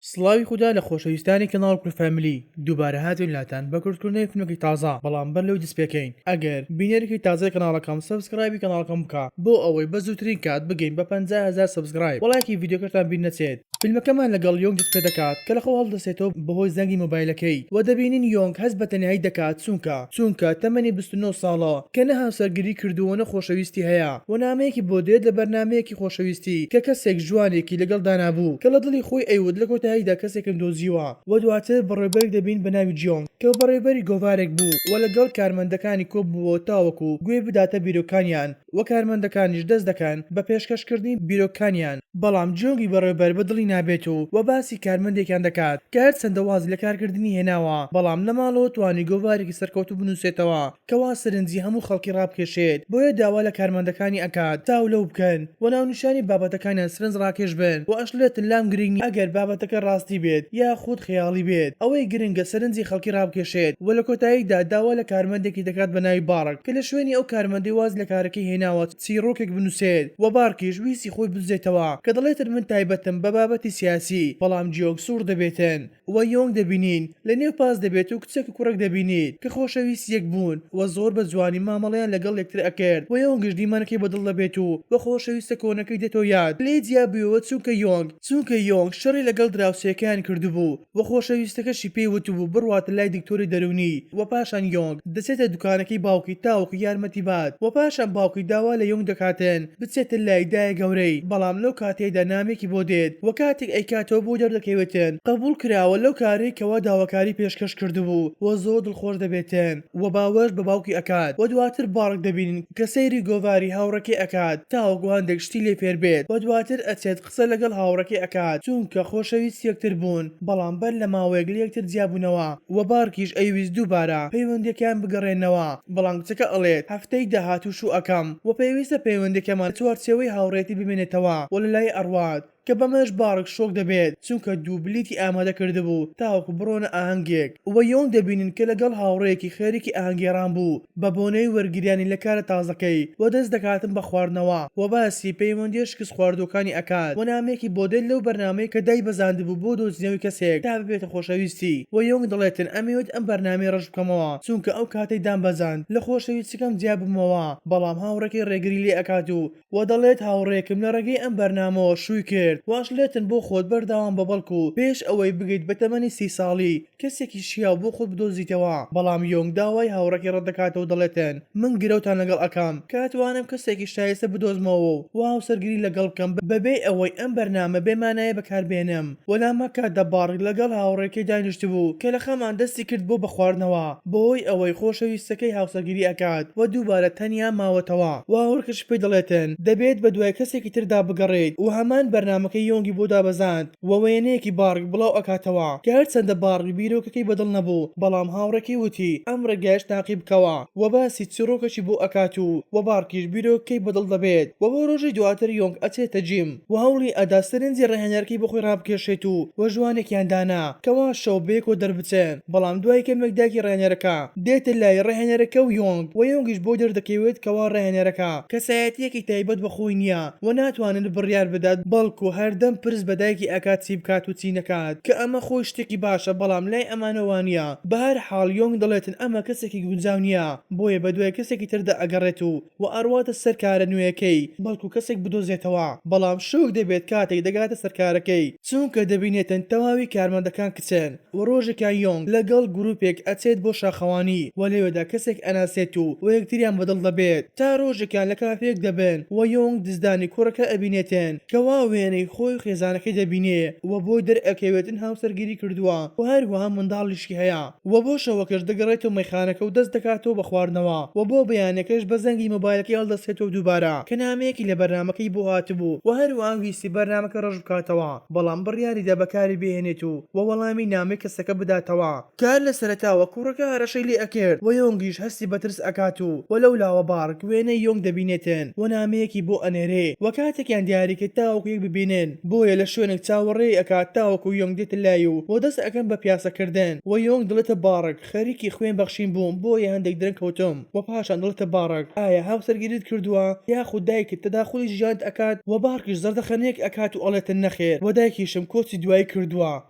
سڵاوی خودا لە خۆشەویستانی کەناڵ کورد فاملی دووبارە هاتین لاتان بە کورتکردنەوەی فیلمێکی تازە بەڵام بەر لەوەی دەست پێکەین ئەگەر بینەرێکی تازەی کەناڵەکەم subscribe ی کەناڵەکەم بکە بۆ ئەوەی بە زووترین کات بگەین بە 50 هەزار subscribe وە ڵایکی ڤیدیۆکەشتان بیر نەچێت. فیلمەکەمان لەگەڵ یۆنگ دەست پێدەکات کە لەخەو هەڵدەسێتەوە بەهۆی زەنگی مۆبایلەکەی وە دەبینین یۆنگ هەست بە تەنیایی دەکات چونکە چونکە تەمەنی 29 ساڵە کە نە هاوسەرگیری کردووە نە خۆشەویستی هەیە وە نامەیەکی بۆ دێت لە بەرنامەیەکی خۆشەویستی کە کەسێک ژوانێکی لەگەڵ دانابوو کە لە دڵی خۆی ئەیوت لە کۆتاییدا کەسێکم دۆزیوە. وە دواتر بەڕێوبەرێک دەبین بە ناوی جیۆنگ کە بەڕێوبەری گۆڤارێک بوو وە لەگەڵ کارمەندەکانی کۆببووە تاوەکو گوێ بداتە بیرۆکانیان وە کارمەندەکانیش دەست دەکەن بە پێشکەشکردنی بیرۆکانیان بەڵام جیۆنگی بەڕێوبەر بە دڵی نابێت و وە باسی کارمەندێکیان دەکات کە هەرچەندە وازی لە کارکردنی هێناوە بەڵام لە ماڵەوە توانی گۆڤارێکی سەرکەوتوو بنوسێتەوە کەوا سەرنجی هەموو خەڵکی ڕابکێشێت، بۆیە داوا لە کارمەندەکانی ئەکات چاو لەو بکەن و ناونیشانی بابەتەکانیان سرنج ڕاکێش بن و ئەشڵێتن لام گرنگ نیە ئەگەر بابەتەکە ڕاستی بێت یاخود خەیاڵی بێت ئەوەی گرنگە سەرنجی خەڵکی ڕابکێشێت و لە کۆتاییدا داوا لە کارمەندێکی دەکات بە ناوی باڕک کە لە شوێنی ئەو کارمەندەی وازی لە کارەکەی هێناوە چیڕۆکێک بنوسێت و بارکیش ویستی خۆی بدزێتەوە کە دەڵێتن من تایبەتم بە بابەتی سیاسی بەڵام جیۆنگ سوڕ دەبێتن. و یۆنگ دەبینین لە نێو پاس دەبێت و کچێک و کوڕێک دەبینیت کە خۆشەویست یەک بوون و زۆر بە جوانی مامەڵەیان لەگەڵ یەکتر ئەکرد و یۆنگیش دیمەنەکەی بە دڵ دەبێت و بە خۆشەویستە کۆنەکەی دێتەوە یاد لێی جیا بویەوە چونکە یۆنگ چونکە یۆنگ شەڕی لەگەڵ دراوسێکەیان کردبوو و خۆشەویستەکەشی پێی وتبوو بڕواتە لای دکتۆری دەروونی و پاشان یۆنگ دەچێتە دوکانەکەی باوکی تاوەکو یارمەتی بات و پاشان باوکی داوا لە یۆنگ دەکاتن بچێتە لای دایە گەورەی، بەڵام لەو کاتەیدا نامەیەکی بۆ دێت و کاتێک ئەیکاتەوە بۆی دەردەکەوێتن قبوڵ کراوە لەو کارەی کەوا داواکاری پێشکەش کردبوو و زۆر دڵخۆش دەبێتن و باوەش بە باوکی ئەکات و دواتر باڕک دەبینین کە سەیری گۆڤاری هاوڕێکەی ئەکات تاوەکو هەندێک شتی لێ فێر بێت و دواتر ئەچێت قسە لەگەڵ هاوڕێکەی ئەکات چونکە خۆشەویست یەکتر بوون بەڵام بەر لە ماوەیەک لە یەکتر جیابوونەوە و بارکیش ئەیویست دووبارە پەیوەندیەکەیان بگەڕێننەوە بەڵام کچەکە ئەڵێت هەفتەی داهاتوو شوو ئەکەم و پێویستە پەیوەندیەکەمان لە چوارچێوەی هاوڕێیەتی بمێنێتەوە و لەلای ئەڕوات کە بەمەش بارک شۆک دەبێت چونکە دوو بلیتی ئامادە کردبوو تاوەکو بڕۆنە ئاهەنگێک و یۆنگ دەبینن کە لەگەڵ هاوڕێیەکی خەریکی ئاهەنگێڕان بوو بە بۆنەی وەرگیرانی لە کارە تازەکەی و دەست دەکاتن بە خواردنەوە و باسی پەیوەندیە شکست خواردووەکانی ئەکات و نامەیەکی بۆ دێت لەو بەرنامەی کە دایبەزاندبوو بۆ دۆزینەوەی کەسێک تا ببێتە خۆشەویستی و یۆنگ دەڵێتن ئەمەوێت ئەم بەرنامەیە ڕەش بکەمەوە چونکە ئەو کاتەی دامبەزاند لە خۆشەویستەکەم جیا ببمەوە بەڵام هاوڕێکەی ڕێگری لێ ئەکات و و دەڵێت هاوڕێکم لە ڕێگەی ئەم بەرنامەوە شووی کرد واشڵێتن بۆ خۆت بەردەوام بە بەڵکو پێش ئەوەی بگەیت بە تەمەنی 30 ساڵی کەسێکی شیاو بۆ خۆت بدۆزیتەوە بەڵام یۆنگ داوای هاوڕێکەی ڕەتدەکاتەوە دەڵێتن من گرەوتان لەگەڵ ئەکەم کە ئەتوانم کەسێکی شایستە بدۆزمەوە و هاوسەرگیری لەگەڵ بکەم بەبێ ئەوەی ئەم بەرنامە بێ مانایە بەکاربێنم و لامەکاتدا باڕک لەگەڵ هاوڕێکەی دانیشتبوو کە لە خەمان دەستی کرد بۆ بە خواردنەوە بەهۆی ئەوەی خۆشەویستەکەی هاوسەرگیری ئەکات و دووبارە تەنیا ماوەتەوە و هاوڕێکەشی پێی دەڵێتن دەبێت بەدوای کەسێکی تردا بگەڕێیت و هەمان بەرنامەکەی یۆنگی بۆ دابەزاند و وێنەیەکی باڕک بڵاو ئەکاتەوە کە هەرچەندە باڕک بیرۆکەکەی بەدڵ نەبوو بەڵام هاوڕێکەی وتی ئەم ڕێگایەش تاقی بکەوە و باسی چیڕۆکەکی بۆ ئەکات و و باڕکیش بیرۆکەکەی بەدڵ دەبێت و بۆ ڕۆژی دواتر یۆنگ ئەچێتە gym و هەوڵی ئەدا سەرنجی ڕاهێنەرەکەی بۆ خۆی ڕابکێشێت و و ژوانێکیان دانا کەوا شەو بەیەکەوە دەربچن بەڵام دوای کەمێک دایکی ڕاهێنەرەکە دێتە لای ڕاهێنەرەکە و یۆنگ و یۆنگیش بۆی دەردەکەوێت کەوا ڕاهێنەرەکە کەسایەتیەکی تایبەت بە خۆی نیە و ناتوانێت بڕیار بدات بەڵکو هەردەم پرس بە دایکی ئەکات چی بکات و چی نەکات کە ئەمە خۆی شتێکی باشە بەڵام لای ئەمانە وانیە بەهەرحاڵ یۆنگ دەڵێتن ئەمە کەسێکی گونجاو نیە بۆیە بەدوای کەسێکی تردا ئەگەڕێت و و ئەڕواتە سەر کارە نوێیەکەی بەڵکو کەسێک بدۆزێتەوە بەڵام شۆک دەبێت کاتێک دەگاتە سەر کارەکەی چونکە دەبینێتن تەواوی کارمەندەکان کچن و ڕۆژێکیان یۆنگ لەگەڵ گروپێک ئەچێت بۆ شاخەوانی و لەوێدا کەسێک ئەناسێت و و یەکتریان بەدڵ دەبێت تا ڕۆژێکیان لە کافێیەک دەبن و یۆنگ دزدانی کوڕەکە ئەبینێتن کەوا وێنەی خۆی و خێزانەکەی دەبینێ و بۆی دەرئەکەوێتن هاوسەرگیری کردووە و هەروەها منداڵیشی هەیە. وە بۆ شەوەکەش دەگەڕێتەوە مەیخانەکە و دەست دەکاتەوە بە خواردنەوە وە بۆ بەیانەکەش بە زەنگی مۆبایلەکەی هەڵدەستێتەوە دووبارە کە نامەیەکی لە بەرنامەکەی بۆ هاتبوو وە هەروەها ویستی بەرنامەکە ڕەش بکاتەوە بەڵام بڕیاریدا بەکاری بهێنێت و وە وەڵامی نامەی کەسەکە بداتەوە. کە هەر لە سەرەتاوە کوڕەکە هەرەشەی لێ ئەکرد وە یۆنگیش هەستی بە ترس ئەکات و وە لەولاوە بارک وێنەی یۆنگ دەبینێتن وە نامەیەکی بۆ ئەنێرێ وە کاتێکیان دیاری کرد تاوەکو یەک ببینن. ببینن بۆیە لە شوێنێک چاوەڕێی ئەکات تاوەکو یۆنگ دێتە لای و وە دەست ئەکەن بە پیاسە کردن وە یۆنگ دڵێتە باڕک خەریکی خوێن بەخشین بووم بۆیە هەندێک درەنگ کەوتم وە پاشان دڵێتە باڕک ئایا هاوسەرگیریت کردووە یاخود دایکت تەداخولی ژیانت ئەکات وە باڕکیش زەردەخەنەیەک ئەکات و ئەڵێتن نەخێر وە دایکیشم کۆچی دوایی کردووە.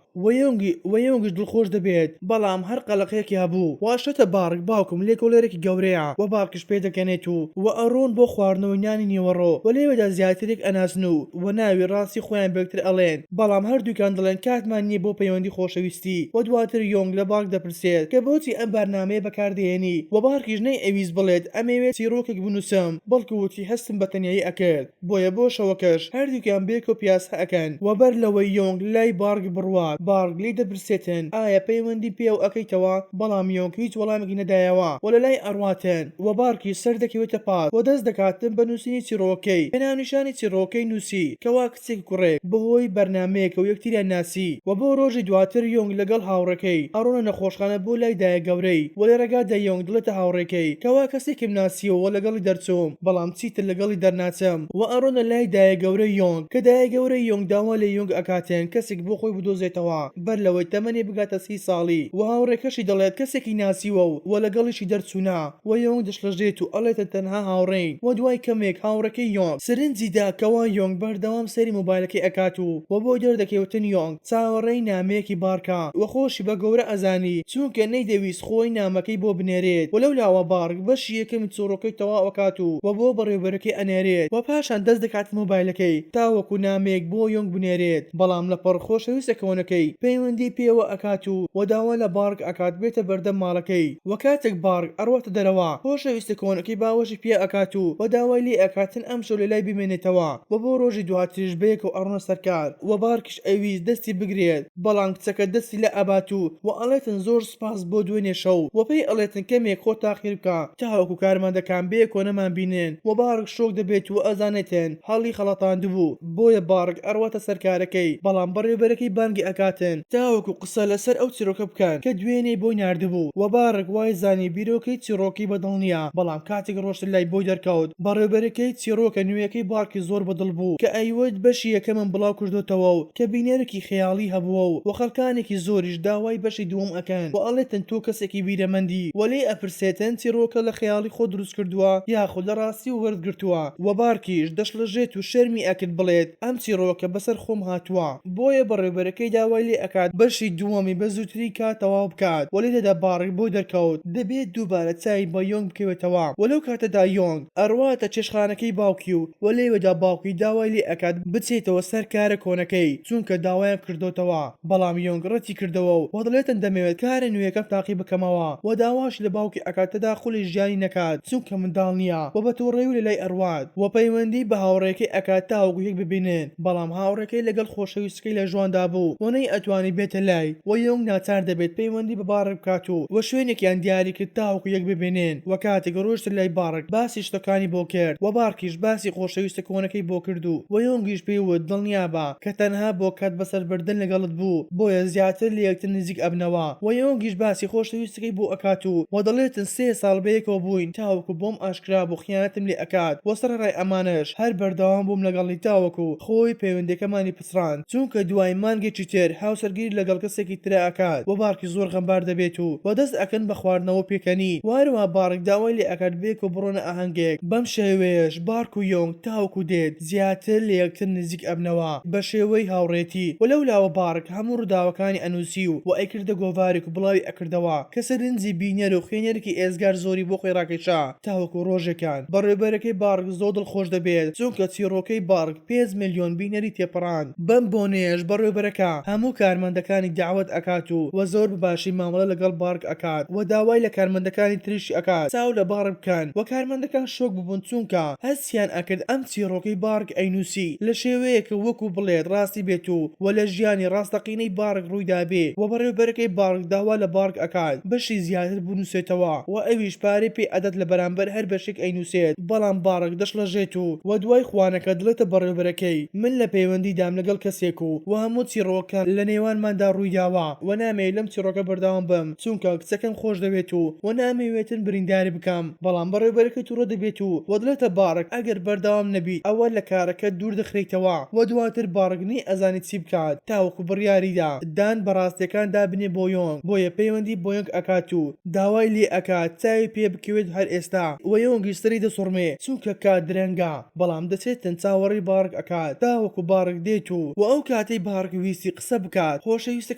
وە یۆنگی وە یۆنگیش دڵخۆش دەبێت بەڵام هەر قەلەقیەکی هەبوو وە ئەشێتە باڕک باوکم لێکۆڵێرێکی گەورەیە وە باڕکیش پێدەکەنێت و وە ئەڕۆن بۆ خواردنەوەی نانی نیوەڕۆ وە لەوێدا زیاتر یەک ئەناسن و وە ناوی ڕاستی خۆیان بەیەکتر ئەڵێن بەڵام هەردووکیان دەڵێن کاتمان نیە بۆ پەیوەندی خۆشەویستی وە دواتر یۆنگ لە باڕک دەپرسێت کە بۆچی ئەم بارنامەیە بەکاردەهێنی وە باڕکیش نەیئەویست بڵێت ئەمەوێت چیڕۆکێک بنوسم بەڵکو وتی هەستم بە تەنیایی ئەکرد. بۆیە بۆ شەوەکەش هەردووکیان بەیەکەوە پیاسە ئەکەن وە بەر لەوەی یۆنگ لای بارک بڕوات بارک لێی دەپرسێتن ئایا پەیوەندی پێوە ئەکەیتەوە بەڵام یۆنگ هیچ وەڵامێکی نەدایەوە وە لەلای ئەڕواتن وە بارکیش سەردەکەوێتە پاس وە دەست دەکاتن بە نووسینی چیڕۆکەکەی کە ناونیشانی چیڕۆکەکەی نووسی کەوا کچێک و کوڕێک بەهۆی بەرنامەیەکەوە یەکتریان ناسی وە بۆ ڕۆژی دواتر یۆنگ لەگەڵ هاوڕێکەی ئەڕۆنە نەخۆشخانە بۆ لای دایە گەورەی وە لە ڕێگادا یۆنگ دڵێتە هاوڕێکەی کەوا کەسێکم ناسیوە وە لەگەڵی دەرچووم بەڵام چیتر لەگەڵی دەرناچم وە ئەڕۆنە لای دایە گەورەی یۆنگ کە دایە گەورەی یۆنگ داوا لە یۆنگ ئەکاتن کەسێک بۆ خۆی بدۆزێتەوە بەر لەوەی تەمەنی بگاتە 30 ساڵی وە هاوڕێکەشی دەڵێت کەسێکی ناسیوە و وە لەگەڵیشی دەرچوونە وە یۆنگ دەشڵەژێت و ئەڵێتن تەنها هاوڕێین وە دوای کەمێک هاوڕێکەی یۆنگ سەرنجی دا کەوا یۆنگ بەردەوام سەیری مۆبایلەکەی ئەکات و وە بۆی دەردەکەوتن یۆنگ چاوەڕێی نامەیەکی بارکە وە خۆشی بە گەورە ئەزانی چونکە نەیدەویست خۆی نامەکەی بۆ بنێرێت وە لەولاوە بارک بەشی یەکەمی چیڕۆکەی تەواو ئەکات و وە بۆ بەڕێوبەرەکەی ئەنێرێت وە پاشان دەست دەکاتە مۆبایلەکەی تاوەکو نامەیەک بۆ یۆنگ بنێرێت بەڵام لەپڕ خۆشەویستە کۆنەکەی پەیوەندی پێوە ئەکات و وە داوا لە بارک ئەکات بێتە بەردەم ماڵەکەی وە کاتێک بارک ئەڕواتە دەرەوە خۆشەویستە کۆنەکەی باوەشی پیا ئەکات و وە داوای لێ ئەکاتن ئەمشەو لەلای بمێنێتەوە وە بۆ ڕۆژی دواتریش بەیەکەوە ئەڕۆنە سەر کار وە بارکیش ئەیویست دەستی بگرێت بەڵام کچەکە دەستی لا ئەبات و وە ئەڵێتن زۆر سوپاس بۆ دوێنێ شەو وە پێی ئەڵێتن کەمێک خۆت تاخیر بکە تاوەکو کارمەندەکان بەیەکەوە نەمان بینن وە بارک شۆک دەبێت و ئەزانێتن هەڵی خەڵەتاندبوو بۆیە بارک ئەڕواتە سەر کارەکەی بەڵام بەڕێوبەرەکەی بانگی ئەکاتن تاوەکو قسە لەسەر ئەو چیڕۆکە بکەن کە دوێنێ بۆی ناردبوو وە بارک وای زانی بیرۆکەی چیڕۆکەی بەدڵ نیە بەڵام کاتێک ڕۆشتە لای بۆی دەرکەوت بەڕێوبەرەکەی چیڕۆکە نوێیەکەی بارکی زۆر بەدڵ بوو کە ئەیوت بەشی یەکەمم بڵاو کردۆتەوە و کە بینەرێکی خەیاڵی هەبووە و وە خەڵکانێکی زۆریش داوای بەشی دووەم ئەکەن و ئەڵێتن تۆ کەسێکی بیرەمەندی وە لێی ئەپرسێتن چیڕۆکە لە خەیاڵی خۆت دروست کردووە یاخود لە ڕاستی وەرت گرتووە وە بارکیش دەشڵەژێت و شەرمی ئەکرد بڵێت ئەم چیڕۆکە بەسەر خۆم هاتووە. بۆیە بەڕێوبەرەکەی داوای لێ ئەکات بەشی دووەمی بە زووترین کات تەواو بکات وە لێرەدا بارک بۆی دەرکەوت دەبێت دووبارە چاوی بە یۆنگ بکەوێتەوە وە لەو کاتەدا یۆنگ ئەڕواتە چێشتخانەکەی باوکی و وە لەوێدا باوکی داوای لێ ئەکات بچێتەوە سەر کارە کۆنەکەی چونکە داوایان کردۆتەوە بەڵام یۆنگ ڕەتی کردەوە و وە دەڵێتن دەمەوێت کارە نوێیەکەم تاقی بکەمەوە وە داواش لە باوکی ئەکات تەداخولی ژیانی نەکات چونکە منداڵ نیە وە بە توڕەیی لەلای ئەڕوات وە پەیوەندی بە هاوڕێکەی ئەکات تاوەکو یەک ببینن بەڵام هاوڕێکەی لەگەڵ خۆشەویستەکەی لە ژواندا بوو و نەیئەتوانی بێتە لای و یۆنگ ناچار دەبێت پەیوەندی بە بارک بکات و و شوێنێکیان دیاری کرد تاوەکو یەک ببینن و کاتێک ڕۆیشتە لای بارک باسی شتەکانی بۆ کرد و بارکیش باسی خۆشەویستە کۆنەکەی بۆ کرد و و یۆنگیش پێی وت دڵنیابە کە تەنها بۆ کات بەسەربردن لەگەڵت بوو بۆیە زیاتر لە یەکتر نزیک ئەبنەوە و یۆنگیش باسی خۆشەویستەکەی بۆ ئەکات و و دەڵێتن سێ ساڵ بەیەکەوە بووین تاوەکو بۆم ئاشکرا بوو خیانەتم لێ ئەکات و سەرەڕای ئەمانەش هەر بەردەوام بووم لەگەڵی تاوەکو خۆی پەیوەندیەکەمانی پچڕاند چونکە دوای مانگێکی تر هاوسەرگیری لەگەڵ کەسێکی ترا ئەکات و بارکی زۆر غەمبار دەبێت و و دەست ئەکەن بە خواردنەوە پێکەنی و هەروەها بارک داوای لێ ئەکات بەیەکەوە بڕۆنە ئاهەنگێک بەم شێوەیەش بارک و یۆنگ تاوەکو دێت زیاتر لە یەکتر نزیک ئەبنەوە بە شێوەی هاوڕێتی و لەولاوە بارک هەموو ڕووداوەکانی ئەنووسی و و ئەیکردە گۆڤارێک و بڵاوی ئەکردەوە کە سەرنجی بینەر و خوێنەرێکی ئێجگار زۆری بۆ خۆی ڕاکێشا. تاوەکو ڕۆژێکان بەڕێوبەرەکەی بارک زۆر دڵخۆش دەبێت چونکە چیڕۆکەی بارک 5 ملیۆن بینەری تێپەڕاند، بەم بۆنەیەش بەڕێوبەرەکە هەموو کارمەندەکانی دەعوەت ئەکات و وە زۆر بە باشی مامەڵە لەگەڵ بارک ئەکات وە داوای لە کارمەندەکانی تریشی ئەکات چاو لە بارک بکەن وە کارمەندەکان شۆک ببوون چونکە هەستیان ئەکرد ئەم چیڕۆکەی بارک ئەینوسی لە شێوەیەکە وەکو بڵێت ڕاستی بێت و وە لە ژیانی ڕاستەقینەی بارک ڕوویدابێ وە بەڕێوبەرەکەی بارک داوا لە بارک ئەکات بەشی زیاتر بنوسێتەوە وە ئەویش پارەی پێ ئەدات لە بەرامبەر هەر بەشێک ئەینوسێت بەڵام بارک دەشڵەژێت و وە دوای خوانەکە دڵێتە بەڕێوبەرەکەی من لە پەیوەندیدام لەگەڵ کەسێک و وە هەموو چیڕۆکەکان. لە نێوانماندا ڕوویداوە وە نامەوێت لەم چیڕۆکە بەردەوام بم چونکە کچەکەم خۆشدەوێت و وە نامەوێتن برینداری بکەم بەڵام بەڕێوبەرەکەی توڕە دەبێت و وە دەڵێتە باڕک ئەگەر بەردەوام نەبیت ئەوە لە کارەکەت دوور دەخرێیتەوە وە دواتر باڕک نەیئەزانی چی بکات تاوەکو بڕیاریدا دان بە ڕاستیەکاندا بنێ بۆ یۆنگ بۆیە پەیوەندی بۆ یۆنگ ئەکات و داوای لێ ئەکات چاوی پێ بکەوێت هەر ئێستا وە یۆنگیش سەری دەسوڕمێ چونکە کات درەنگە بەڵام دەچێتن چاوەڕێی باڕک ئەکات تاوەکو باڕک دێت و وە ئەو کاتەی باڕک ویستی قسە بکات خۆشەویستە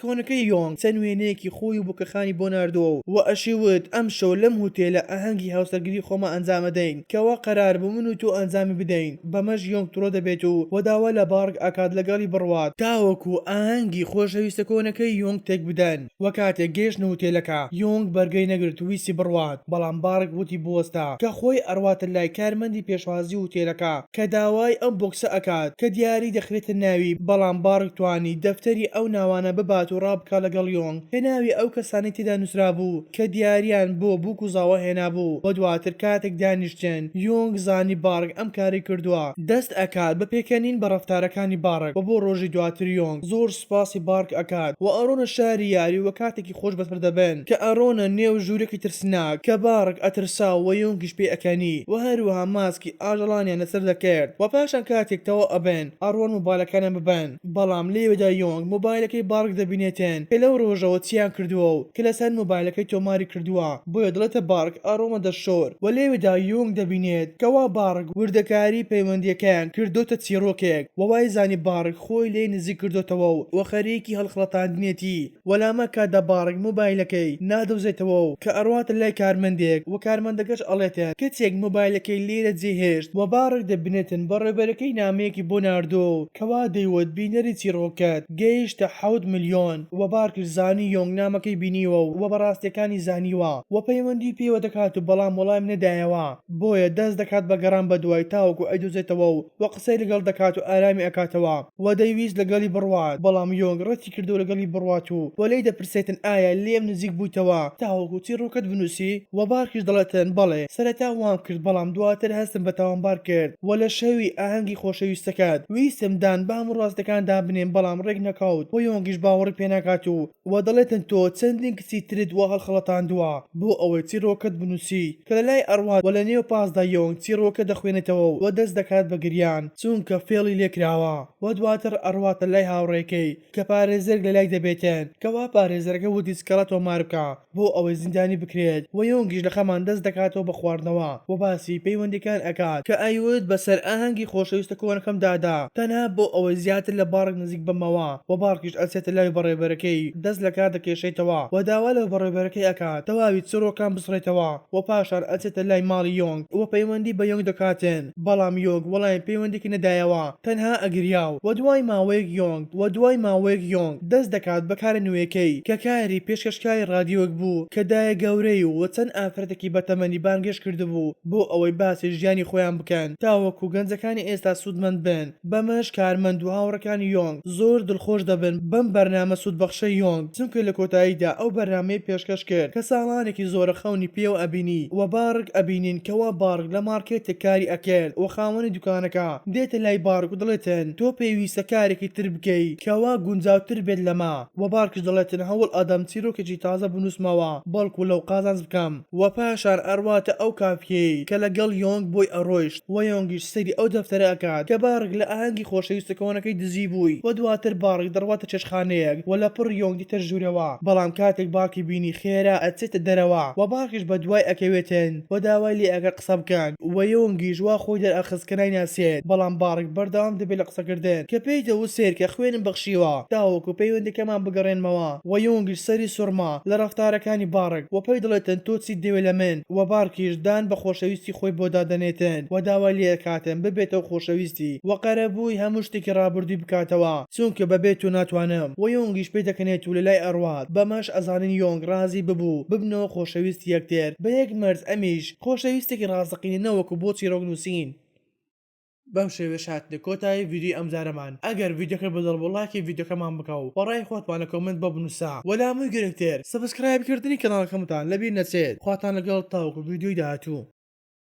کۆنەکەی یۆنگ چەند وێنەیەکی خۆی و بوکەخانی بۆ ناردووە و وە ئەشی وت ئەمشەو لەم هوتێلە ئاهەنگی هاوسەرگیری خۆمان ئەنجام ئەدەین کەوا قەرار بوو من و تۆ ئەنجامی بدەین بەمەش یۆنگ توڕە دەبێت و وە داوا لە باڕک ئەکات لەگەڵی بڕوات تاوەکو ئاهەنگی خۆشەویستە کۆنەکەی یۆنگ تێک بدەن. وە کاتێک گەیشتنە هوتێلەکە یۆنگ بەرگەی نەگرت و ویستی بڕوات بەڵام بارک وتی بوەستە کە خۆی ئەڕواتە لای کارمەندی پێشوازی هوتێلەکە کە داوای ئەو بۆکسە ئەکات کە دیاری دەخرێتە ناوی بەڵام بارک توانی دەفتەری ئەو ناوانە ببات و ڕابکا لەگەڵ یۆنگ کە ناوی ئەو کەسانەی تێدا نوسرابوو کە دیاریان بۆ بوک و زاوا هێنابوو وە دواتر کاتێک دانیشتن یۆنگ زانی بارک ئەم کارەی کردووە دەست ئەکات بە پێکەنین بە ڕەفتارەکانی بارک وە بۆ ڕۆژی دواتر یۆنگ زۆر سوپاسی بارک ئەکات و ئەڕۆنە شاری یاری و کاتێکی خۆش بەسەر دەبەن کە ئەڕۆنە نێو ژوورێکی ترسناک کە بارک ئەترسا و یۆنگیش پێی ئەکەنی و هەروەها ماسکی ئاژەڵانیان لەسەر دەکرد و پاشان کاتێک تەواو ئەبن ئەڕۆن مۆبایلەکانیان ببەن بەڵام لێوێدا یۆنگ مۆبایلەکەی بارک دەبینێتن کە لەو ڕۆژەوە چیان کردووە و کە لەسەر مۆبایلەکەی تۆماری کردووە بۆیە دەڵێتە بارک ئەڕۆمە دەشۆر و لێوێدا یۆنگ دەبینێت کەوا بارک وردەکاری پەیوەندیەکەیان کردۆتە چیڕۆکێک و وایزانی بارک خۆی لێی نزیک کردۆتەوە و خەریکی هەڵخڵەتاندنێتی و لامە کاتدا بارک مۆبایلەکەی نادۆزێتەوە و کە ئەڕواتە لای کارمەندێک و کارمەندەکەش ئەڵێتن کچێک مۆبایلەکەی لێرە جێهێشت و بارک دەبینێتن بەڕێوبەرەکەی نامەیەکی بۆ ناردووە و کەوا دەیوت بینەری چیڕۆکەت گەیشتە 7 ملیۆن و بارکیش زانی یۆنگ نامەکەی بینیوە و بە ڕاستیەکانی زانیوە و پەیوەندی پێوە دەکات و بەڵام وەڵامی نەدایەوە بۆیە دەست دەکات بە گەڕان بەدوای تاوەکو ئەیدۆزێتەوە و و قسەی لەگەڵ دەکات و ئارامی ئەکاتەوە و دەیویست لەگەڵی بڕوات بەڵام یۆنگ ڕەتی کردەوە لەگەڵی بڕوات و و لێی دەپرسێتن ئایا لێم نزیک بوویتەوە تاوەکو چیڕۆکەت بنووسی؟ و بارکیش دەڵێتن بەڵێ سەرەتا وام کرد بەڵام دواتر هەستم بە تاوانبار کرد و لە شەوی ئاهەنگی خۆشەویستەکەت ویستم دان بە هەموو ڕاستیەکاندا بنێم بەڵام ڕێک نەکەوت و یۆنگیش باوەڕی پێناکات و و دەڵێتن تۆ چەندین کچی ترت وا هەڵخەڵەتاندووە بۆ ئەوەی چیڕۆکەت بنووسی کە لە لای ئەڕوات و لە نێو پاسدا یۆنگ چیڕۆکە دەخوێنێتەوە و دەست دەکات بە گریان چونکە فێڵی لێکراوە و دواتر ئەڕواتە لای هاوڕێکەی کە پارێزەرێک لە لای دەبێتن کەوا پارێزەرەکە وتی سکاڵا تۆمار بکە بۆ ئەوەی زیندانی بکرێت و یۆنگیش لە خەمان دەست دەکاتەوە بە خواردنەوە و باسی پەیوەندیەکان ئەکات کە ئەیوت بەسەر ئاهەنگی خۆشەویستە کۆنەکەم دادا تەنها بۆ ئەوەی زیاتر لە بارک نزیک بمەوە و بارکیش ئەچێتە لای بەڕێوبەرەکەی دەست لەکار دەکێشێتەوە و داوا لە بەڕێوبەرەکەی ئەکات تەواوی چیڕۆکان بسڕێتەوە و پاشان ئەچێتە لای ماڵی یۆنگ و پەیوەندی بە یۆنگ دەکاتن بەڵام یۆنگ وەڵامی پەیوەندیەکەی نەدایەوە تەنها ئەگریا و دوای ماوەیەک یۆنگ و دوای ماوەیەک یۆنگ دەست دەکات بە کارە نوێیەکەی کە کاری پێشکەشکاری ڕادیۆیەک بوو کە دایە گەورەی و چەند ئافرەتێکی بەتەمەنی بانگهێشت کردبوو بۆ ئەوەی باسی ژیانی خۆیان بکەن تاوەکو گەنجەکانی ئێستا سوودمەند بن بەمەش کارمەند و هاوڕێکانی یۆنگ زۆر دڵخۆش دەبن بەم بەرنامە سوودبەخشەی یۆنگ چونکە لە کۆتاییدا ئەو بەرنامەی پێشکەش کرد کە ساڵانێکی زۆرە خەونی پێوە ئەبینی و بارک ئەبینین کەوا بارک لە مارکێتێک کاری ئەکرد و خاوەنی دوکانەکە دێتە لای بارک و دەڵێتن تۆ پێویستە کارێکی تر بکەی کەوا گونجاوتر بێت لەمە و بارکیش دەڵێتن هەوڵ ئەدەم چیرۆکێکی تازە بنوسمەوە بەڵکو لەو قازانج بکەم و پاشان ئەڕواتە ئەو کافیەی کە لەگەڵ یۆنگ بۆی ئەڕۆیشت و یۆنگیش سەیری ئەو دەفتەرە ئەکات کە بارک لە ئاهەنگی خۆشەویستە کۆنەکەی دزیبووی و دواتر بارک دەڕواتە چێشتخانەیەک و لەپڕ یۆنگ دێتە ژوورەوە بەڵام کاتێک بارکی بینی خێرا ئەچێتە دەرەوە و بارکیش بەدوای ئەکەوێتن و داوای لێ ئەکات قسە بکەن و یۆنگیش وا خۆی دەرئەخست کە نایناسێت بەڵام بارک بەردەوام دەبێت لە قسەکردن کە پێی دەوت سەیرکە خوێنم بەخشیوە تاوەکو پەیوەندیەکەمان بگەڕێنمەوە و یۆنگیش سەری سوڕما لە ڕەفتارەکانی بارک و پێی دەڵێتن تۆ چیت دەوێت لە من و بارکیش دان بە خۆشەویستی خۆی بۆ دادەنێتن و داوای لێئەکاتن ببێتەوە خۆشەویستی و قەرەبووی هەموو شتێکی ڕابردووی بکاتەوە چونکە بەبێ تۆ ناتوانم و یۆنگیش پێدەکەنێت و لەلای ئەڕوات بەمەش ئەزانین یۆنگ ڕازی ببوو ببنەوە خۆشەویستی یەکتر بە یەک مەرج ئەمیش خۆشەویستێکی ڕاستەقینە نەوەکو بۆ چیڕۆک نووسین. بەم شێوەیەش هاتینە کۆتایی ڤیدیۆی ئەمجارەمان ئەگەر ڤیدیۆکەت بەدڵ بوو ڵایکی ڤیدیۆکەمان بکە و ڕای خۆتمان لە comment بۆ بنوسە وە لە هەمووی گرنگتر subscribe کردنی کەناڵەکەمتان لەبیر نەچێت خواتان لەگەڵ تاوەکو ڤیدیۆی داهاتوو.